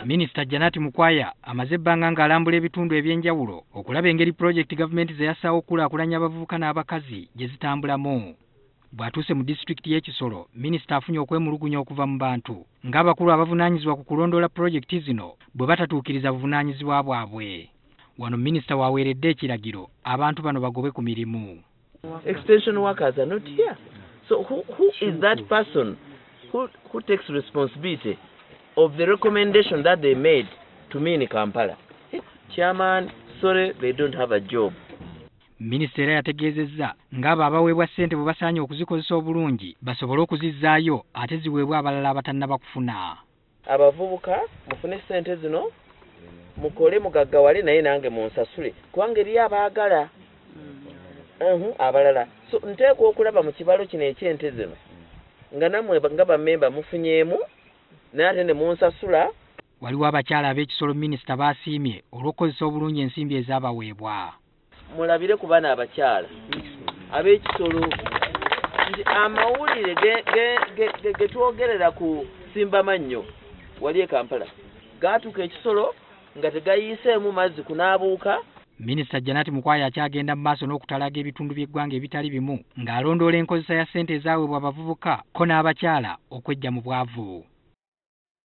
Minisita Janat Mukwaya amaze ebbanga ng'alambula ebitundu eby'enjawulo okulaba engeri pulojekiti gavumenti ze yassaawo okukulaakulanya abavubuka n'abakazi gye zitambulamu. Bw'atuuse mu disitulikiti y'e Kisoro, minisita afunye okwemulugunya okuva mu bantu ng'abakulu abavunaanyizibwa ku kulondoola pulojekiti zino bwe batatuukiriza buvunaanyizibwa bwabwe. Wano minisita w'aweeredde ekiragiro abantu bano bagobwe ku mirimu. Extension workers are not here. So who is that person who takes responsibility of the recommendation that they made to me in Kampala? Chairman, sorry, they don't have a job. Minisita era yategeezezza ng'abo abaweebwa ssente bwe basaanye okuzikozesa obulungi basobole okuzizzaayo ate ziweebwe abalala abatannaba kufuna. Abavubuka mufune ssente zino mukole mugaggawale naye nange munsasule kubanga eriyo abaagala abalala. So nteekwa okulaba mu kibalo kino eky'ente zino nga nammwe nga bammemba mufunyeemu naye ate ne munsasula. Waliwo abakyala ab'ekisolo minisita baasiimye olw'okukozesa obulungi ensimbi ezaabaweebwa. Mulabire ku bano abakyala ab'ekisolo nti amawulire ge twogerera ku Simbamannyo wali e Kampala gaatuuka ekisolo nga tegayiiseemu mazzi kunaabuuka. Minisita Janat Mukwaya akyagenda mu maaso n'okutalaga ebitundu by'eggwanga ebitali bimu ng'alondoola enkozesa ya ssente ezaaweebwa abavubuka ko n'abakyala okweggya mu bwavu.